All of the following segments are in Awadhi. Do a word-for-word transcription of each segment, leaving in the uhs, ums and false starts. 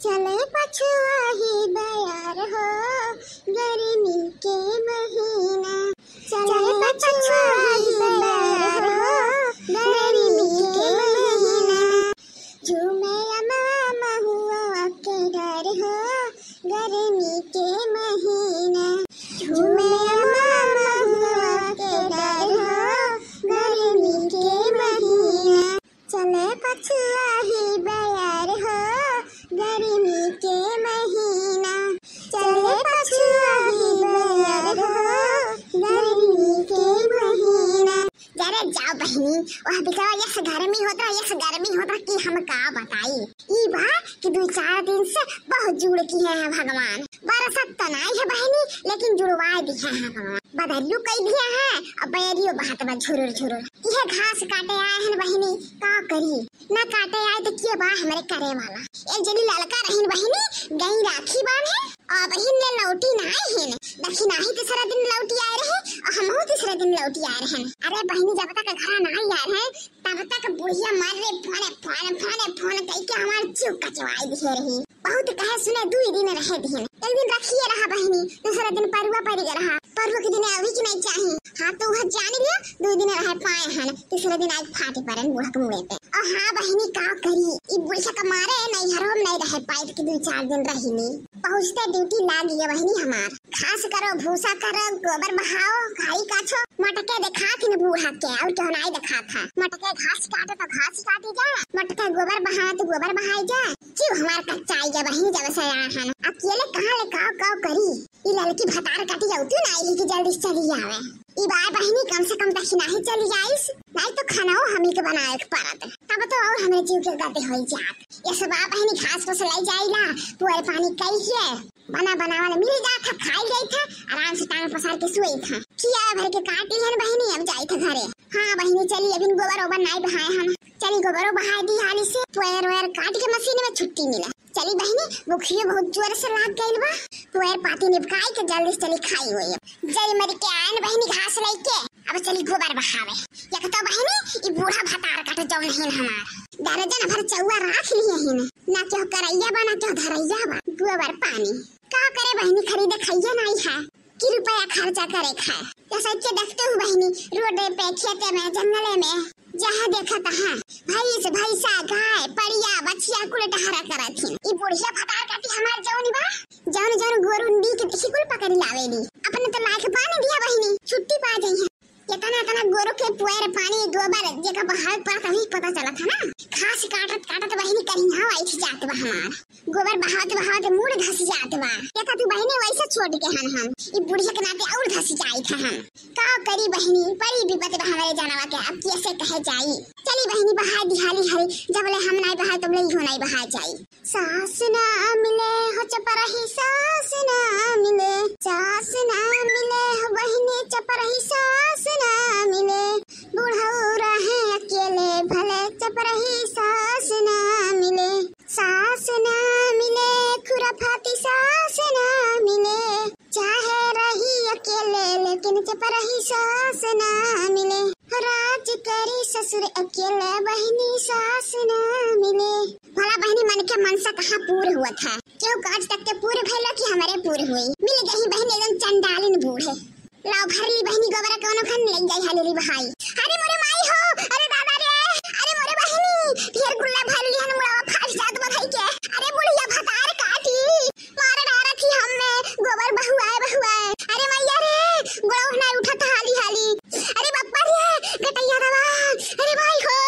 चले पछुआ ही बयार हो, गर्मी के महीना। चले पछुआ ही बयार हो, गर्मी के महीना। झूमे अमवा महुआ के डार हो, गर्मी के महीना। झूमे अमवा महुआ के डार हो, गर्मी के महीना। चले पछुआ ही बयार हो, गर्मी के महीना। चले पछुआ ही बयार हो, गर्मी के महीना। जरे जाओ बहिनी, वह बेचारा यस गर्मी होता, यस गर्मी होता कि हम का बताई। ई बा कि दुई चार दिन से बहुत जुड़ की है भगवान। बरसत त नाई है बहिनी, लेकिन जुड़वाए दिहे हैं भगवान। बदरियो कई दिहे हैं, अब बैरियो बहत बा झुरुर झुरुर। इहे घास काटे आए हैं बहिनी, का करी? ना काटे आए तो के बा हमरे करे वाला? एक जनी ललका रहिन बहिनी, गई राखी बांधे, और बहिन ले लौटी नाई हिन। देखी नाही तीसरा दिन लौटी आए रहे, और हमहू तीसरा दिन लौटी आए रहन। अरे बहिनी, जब तक घरा नाई आए रहे, तब तक बुढ़िया मारे फोन, फोन, फोन, फोन कई के हमार जीव कचवाई दिहे रही। बहुत कहे सुने दुई दिन रहे दिहन। एक दिन रखिए रहा बहिनी, दूसरा दिन परुआ पड़ गया रहा। परुआ के दिन अभी की नहीं चाही। हाँ, तो वह जान लिया, दुई दिन रहे पाए हन, तीसरे दिन आके फाटी परन बूढ़ा के मुड़े पे। और हाँ बहिनी, का करी, ई बुढ़िया के मारे नैहरो में नहीं रहे पाइत कि दुई चार दिन रहिनी। पहुँचते ड्यूटी लाग गया बहिनी हमार। घास करो, भूसा करो, गोबर बहाओ, खाई काछो। मटके देखात हिन बूढ़ा के, और केहू नाई देखात है। मटके घास काटे तो घास काटी जाए, मटके गोबर बहाए तो गोबर बहाई जाए। जीव हमार कच्चाई गया बहिनी जब से आए हन। अकेले कहाँ ले काव काव करी? ई ललकी भतार काटी अउतू नाई ही कि जल्दी से चली आवे। ई बार बहिनी कम से कम दखिनाही चली आइस, नाई तो खानाओ हमी के बनाए के पड़त। तब तो और हमरे जीव के गति होई जात। ये सब आ बहिनी घास फूस ले जाइला, पुअर पानी कई के, बना बनावल मिल जात है, खाई जाइत है, आराम से टांग पसार के सोइत है। खिया भर के काट लिहन बहिनी, अब जाइत है घरे। हाँ बहिनी, चली, अभी गोबर ओबर नाई बहाए हम। चली, गोबरो बहाए दी हाली से, पुअर वयर काट के मशीन में छुट्टी मिला। चली बहिनी, भूखियो बहुत जोर से लाग गइल बा, पुअर पाती निपकाई के जल्दी से चली खाई होई। जरी मरी के आयन बहिनी घास लेके, अब चली गोबर बहावे। एक तो बहिनी, ई बूढ़ा भतार काटे जौन हिन हमार, दर्जन भर चौवा राख लिए हिन, ना केहू करैया बा, ना केहू धरैया बा। गोबर पानी का करे बहिनी, खरीदे खैया नाई है कि रुपया खर्चा करे खाए। जैसे के देखते हो बहिनी, रोडे पे, खेते में, जंगले में, जहाँ देखत है, भैंस, भैंसा, गाय, पड़िया, बछिया, कुल डहरा करत हिन। ई बुढ़िया भतार काटी हमार जौन बा, जौन, जौन गोरू नीक देखी कुल पकड़ी लावेली। अपने तो लायक बान दिया बहिनी, छुट्टी पा जाई है। इतना, इतना गोरू के पुअर पानी, गोबर, जेका बहावे पड़त, अभी पता चलत है ना। घास काटत, काटत बहिनी करिहा वही जात बा हमार। गोबर बहावत बहावत मूड़ धस जात बा। देखा तू बहिनी, वैसे छोड़ के हन हम, ई बुढ़िया के नाते और धस जाइत है हम। का करी बहिनी, बड़ी विपत बा हमरे जानवा के, अब कैसे कहे जाई। चली बहिनी, बहा दिहाली हरी, जब ले हम नाई बहा, तब ले इहो नाई बहा जाई। सास ना मिले हो चपरही, सास ना मिले, सास ना मिले हो बहिनी चपरही, सास ना मिले। बुढ़ऊ रहे अकेले भले चपरही, सास ना मिले। सास ना मिले खुराफाती, सास ना मिले, चाहे रही अकेले लेकिन चपरही सास ना मिले। राज करी ससुर अकेले बहिनी सास ना मिले। भला बहिनी, मन के मनसा कहाँ पूर हुआ था? केहू काज तक के पूर भइलो कि हमरे पूर हुई? मिल गई बहिनी एकदम चंडालिन बूढ़े। लाओ भर ली बहिनी गोबरा, कौनो खन ले जाई हाली ली बहाई। अरे मोरे माई हो, अरे दादा रे, अरे मोरे बहिनी, ढेर गुल्ला भर ली हन, मुड़वा फाट जात बा धई के। अरे बुढ़िया भतार काटी, मार डारा थी हमें, गोबर बहुआए बहुआए। अरे मैया रे, गोड़वा ना उठत हाली हाली। अरे बप्पा रे, गटैया दबा, अरे माई हो,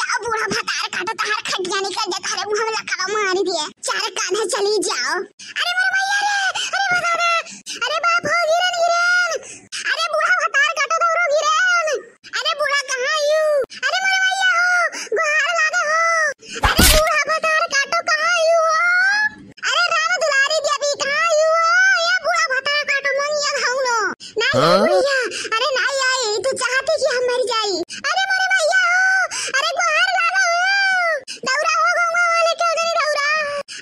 जाओ बूढ़ा भतार काटो, तहार खटिया निकल जाए, तहारे मुँह में लकवा मारी दिए, चार कान्हे चली जाओ। अरे मोरे मैया रे, अरे बता रे, अरे बाप हो गिरन गिरन, अरे बूढ़ा भतार काटो दौड़ो गिरन। अरे बूढ़ा कहाँ आयु? अरे मोरे मैया हो, गोहार लागे हो। अरे बूढ़ा भतार काटो कहाँ आयु हो? अरे राम दुलारी देवी कहाँ आयु हो? ये बूढ़ा भतार काटो मंगिया घाउनो। नहीं हाँ? भैया, अरे नहीं आई, तू चाहती कि हम मर जाई। अरे मोरे मैया हो, अरे गोहार लागे हो। दौड़ा हो गौवा वाले के उधर दौड़ा।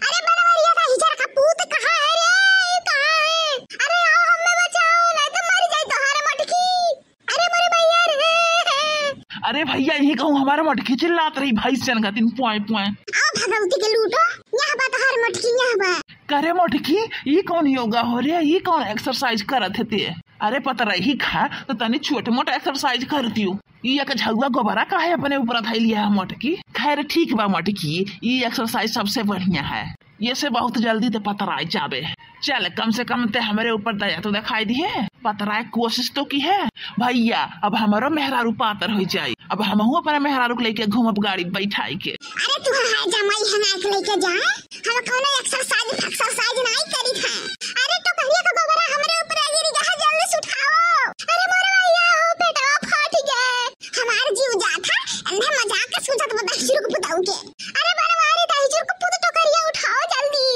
अरे बनवरिया का हिजर का पूत कहाँ है रे? कहाँ है? अरे आओ हमें बचाओ, नहीं तो मर जाई तोहार मटकी। अरे मोरे भैया रे। अरे भैया, यही कहूँ हमारे मटकी चिल्लात रही भाई से अनगतिन पुआए पुआए। आओ भगवती के लूटो, यहाँ बा तोहार मटकी, करे मोटकी, ई कौन योगा हो रे? ई कौन exercise करत है ते? अरे पतरही खा तो तनी छोट मोट exercise कर दियो। ई एक झउआ गोबरा काहे अपने ऊपर धइलिया है मोटकी? खैर ठीक बा मोटकी, ई exercise सबसे बढ़िया है, ये से बहुत जल्दी ते पतराए जाबे। चल कम से कम ते हमरे ऊपर दया तो दिखाई दिहे, पतराए कोशिश तो की है। भैया अब हमरो मेहरारू पातर हो जाई, अब हमहू अपने मेहरारू के लेके घूमब गाड़ी बैठाई के। अरे तू है जमाई है ना के लेके जा, हम कौनो exercise फैक्सरसाइज नहीं करी है। अरे टोकरिया का गोबरा हमरे ऊपर गिरी गया, जल्दी से उठाओ। अरे मोरे भैया हो पेटवा फट गए, हमार जीव जात है। अन्हे मजाक के सूझत बा दहिजरू के पुताऊ के। अरे बनवारी दहिजरू के पुत टोकरिया उठाओ जल्दी,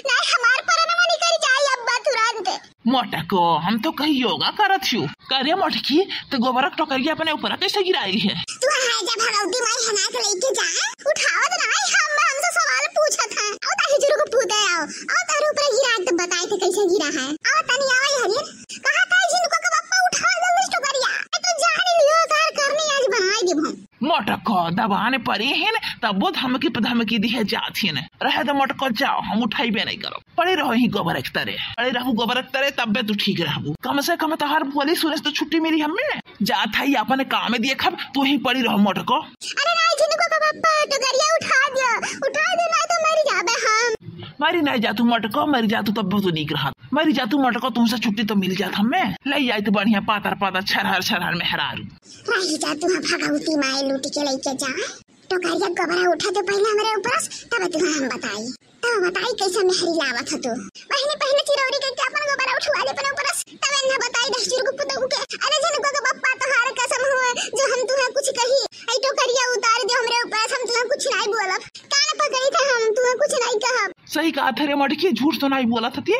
नहीं हमार परनमा निकल जाई अब्बा तुरंत। मोटको हम तो कहीं योगा करत हूँ। करे मोटकी, तो गोबरा के टोकरिया अपने ऊपर कैसे गिराई है? तू है जब भगवती माई हना के लेके जा, उठावत ना है, हम हमसे सवाल पूछत है। आओ दहिजरू के पूते आओ, आओ तारे ऊपर गिरा तो बताए थे कैसे गिरा है। आओ तनी आओ हरियर, कहा था जिनको के बप्पा उठाओ जल्दी से टोकरिया। ए तो जान लियो तार करनी आज बनाई देब हम। मोटको दबाने पड़ी हिन, तब वो धमकी पे धमकी दिहे जात हिन। रहे दे मोटको, जाओ, हम उठाइबे नहीं करब। पड़े रहो ही गोबर एक तरे, पड़े रहू गोबर एक तरे, तब्बे तू ठीक रहबू। कम से कम तोहार बोली सुने से तो छुट्टी मिली हमें। जात है अपन काम देखब, तू ही पड़ी रहो मोटको। अरे नहीं जिनको का पापा, टोकरिया उठा दियो, उठा दे, नहीं तो मर जाबे हम। मरी नहीं जा तू मोटको, मरी जा तू तब तू नीक रहत। मरी जा तू मोटको, तुमसे छुट्टी तो मिल जात हमें। ले जाए तू बढ़िया पातर पातर छरहर छरहर मेहरारू। रही जा तू, हाँ, भगवती माई लूट के लेके जा। टोकरिया गोबरा उठा दे पहले हमरे ऊपर, तब तू हम बताई। तब बताई कैसे मेहरी लावत हो तू। पहले, पहले चिरौरी के अपन गोबरा उठवा दे अपने ऊपर, तब इन्हें बताई दहिजरू के पुतहू के। अरे जिनको के बप्पा तोहार कसम हुए, जो हम तुहे कुछ कही, ऐ टोकरिया उतार दे हमरे ऊपर, हम तुहे कुछ नहीं बोलब। कान पकड़ी थे हम, तुहे कुछ नहीं कहब। सही कहा थे रे मटकी, झूठ तो नहीं बोला था ते।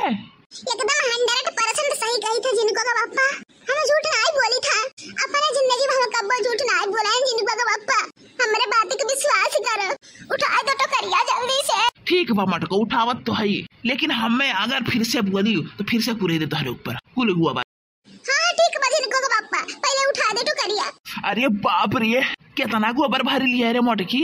एकदम हंड्रेड परसेंट सही कही थे जिनको का बप्पा, हम झूठ नहीं बोली था। अपने जिंदगी में हम कब्बो झूठ नहीं बोला है जिनको का बप्पा। हमरे बात के विश्वास करो, उठा दो टोकरिया जल्दी से। ठीक बा मटको, उठावत तो है, लेकिन हमें अगर फिर से बोली तो फिर से कुरे दे तोहरे ऊपर। कुल हुआ बा। हाँ, हाँ, ठीक बा जिनको का बप्पा, पहले उठा दे टोकरिया। अरे बाप रे, कितना गोबर भरी लिया रे मोटकी।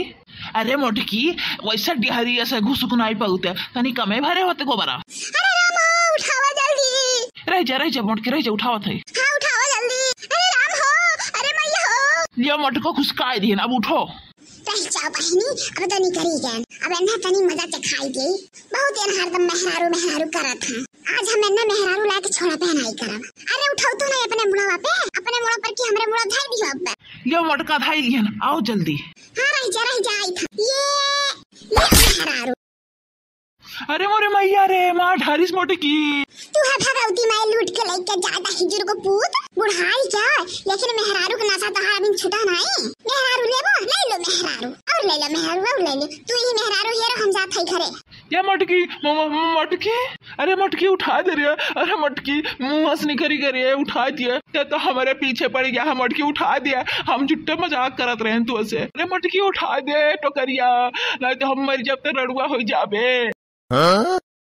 अरे मोटकी, वैसे डिहरिया से घुसुक नहीं पाउते, तनी कमे भरे होते गोबरा। अरे राम हो, उठावा जल्दी। रह जा, रह जा मोटकी, रह जा, उठावत है। हाँ, उठावा जल्दी। अरे राम हो, अरे मैया हो। लियो मोटको, घुसकाई दिहन, अब उठो। रह जाओ बहिनी, अब तो निकरी गए, अब इन्हें तनी मजा चखाई दे। बहुत एन हरदम मेहरारू मेहरारू करत हैं। आज हम इन्हें मेहरारू लाके छोड़ा पहनाई करब। अरे उठाओ तो नहीं अपने मुड़वा पे, अपने मुड़वा पर की हमरे मुड़वा धाई दियो अब। लियो मोटका धाई लिहन, आओ जल्दी। हाँ रह जा, रह जा, आई था। ये, ये मेहरारू। अरे मोरे मैया रे, मार ढारिस मोटकी। तू है भगवती माई लूट के लेके जा दहिजरू के पूत, बुढ़ाई क्या, लेकिन मेहरारू के नशा तोहार अभी छूटा नहीं। मेहरारू लेबो, ले लो मेहरारू, और ले लो मेहरारू, और ले लो। तू ही मेहरारू हेरो, हम जात है घरे। ये मटकी, म-, म-, मटकी, अरे मटकी उठा दे रे, अरे मटकी मुंह से निकरी करे, उठा दिए। ते तो हमारे पीछे पड़ गया है मटकी, उठा दिया। हम झुट्टे मजाक करत रहे तू से। अरे मटकी उठा दे टोकरिया, नहीं तो हम मर जाब तो रड़ुआ हो जाबे। हाँ?